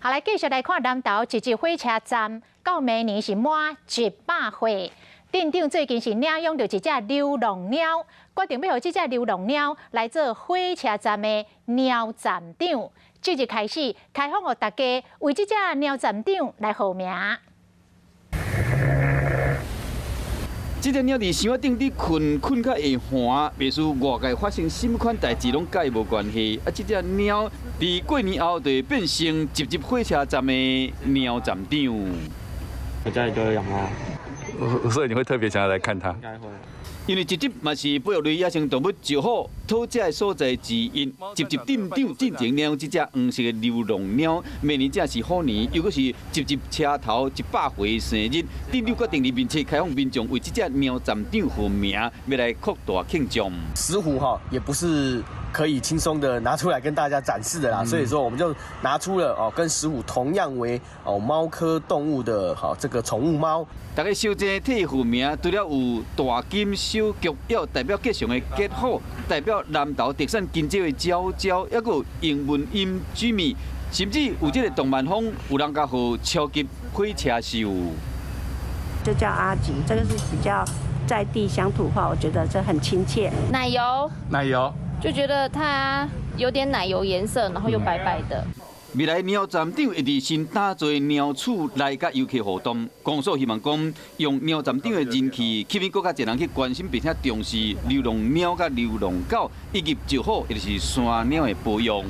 好，來繼續來看南投集集火車站，到明年是滿100歲。鎮長最近是領養著一隻流浪貓，決定欲予這隻流浪貓來做火車站的貓站長。這日開始開放予大家為這隻貓站長來號名。這隻貓佇箱仔頂佇睏，睏甲會寒，袂輸外界發生啥物款代誌攏佮伊無關係。啊，這隻貓佇過年後就會變成集集火車站的貓站長。我家裡都有養貓，所以你會特別想要來看它？應該會。因為集集嘛是保育類野生動物石虎討食的所在之一。集集鎮長進前領養這隻黃色的流浪貓，明年正是虎年，又閣是集集車頭100歲生日，鎮長決定佇面冊開放民眾為這隻貓站長號名，欲來擴大慶祝。石虎哈也不是可以輕鬆的拿出來跟大家展示的啦，所以說我們就拿出了哦，跟石虎同樣為哦貓科動物的哈這個寵物貓。大家相爭替伊號名，除了有大金小菊，也有代表吉祥的吉虎，代表南投特產金蕉的蕉蕉，抑閣有英文音 Jimmy，甚至有這個動漫風，有人共號超級火車獸。就叫阿吉，這個是比較在地鄉土話，我覺得這很親切。奶油，奶油，就覺得它有點奶油顏色，然後又白白的。未來貓站長會佇新打造貓厝來佮遊客互動，公所希望講用貓站長的人氣吸引閣較濟人去關心，並且重視流浪貓佮流浪狗以及石虎，也就是山貓的保育。